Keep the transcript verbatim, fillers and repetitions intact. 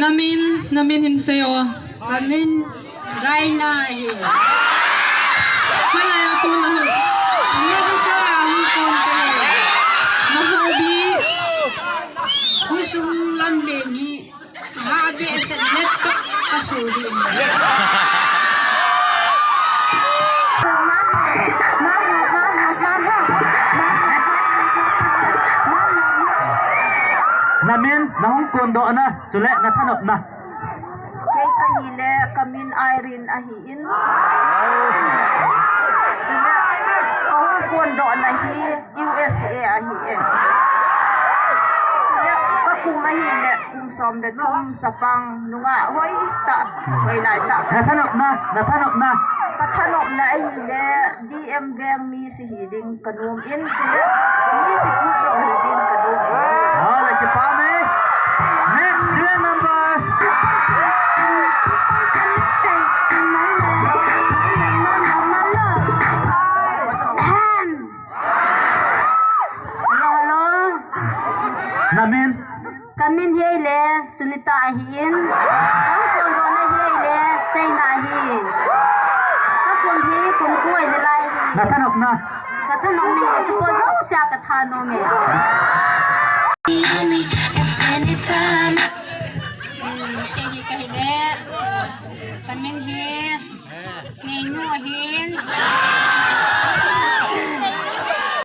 Namin, namin hin seiyo. Kamin Raina ahi. Hoilai a kon nahi? America a hung kon kahi. Na hobby? Khosung lamlen hi. Hobby asa laptop kasuri. Namin, nahung kondoh na, chule nathanopna. Kei kahile, kamin Irene ahin. Chule, kahung kondoh na hi U S A ahin. Chule, kakum ahile, kum som le thum, chapang, nungah, hoitah, hoilai tah. Nathanopna, nathanopna. Kathanopna ahile, D M veng mi si hi ding kanom in, chule, mi si kup jong hi ding kanom in. Hola, kipa me. Next serial number. Hello, hello. Namin. Kamin hile, Sunita ahin. Kamin hile, China ahin. Kakum hi, kum ko ahi nalai hi. Nathanopna. Kathanopna hi, support jouse a kathanom e.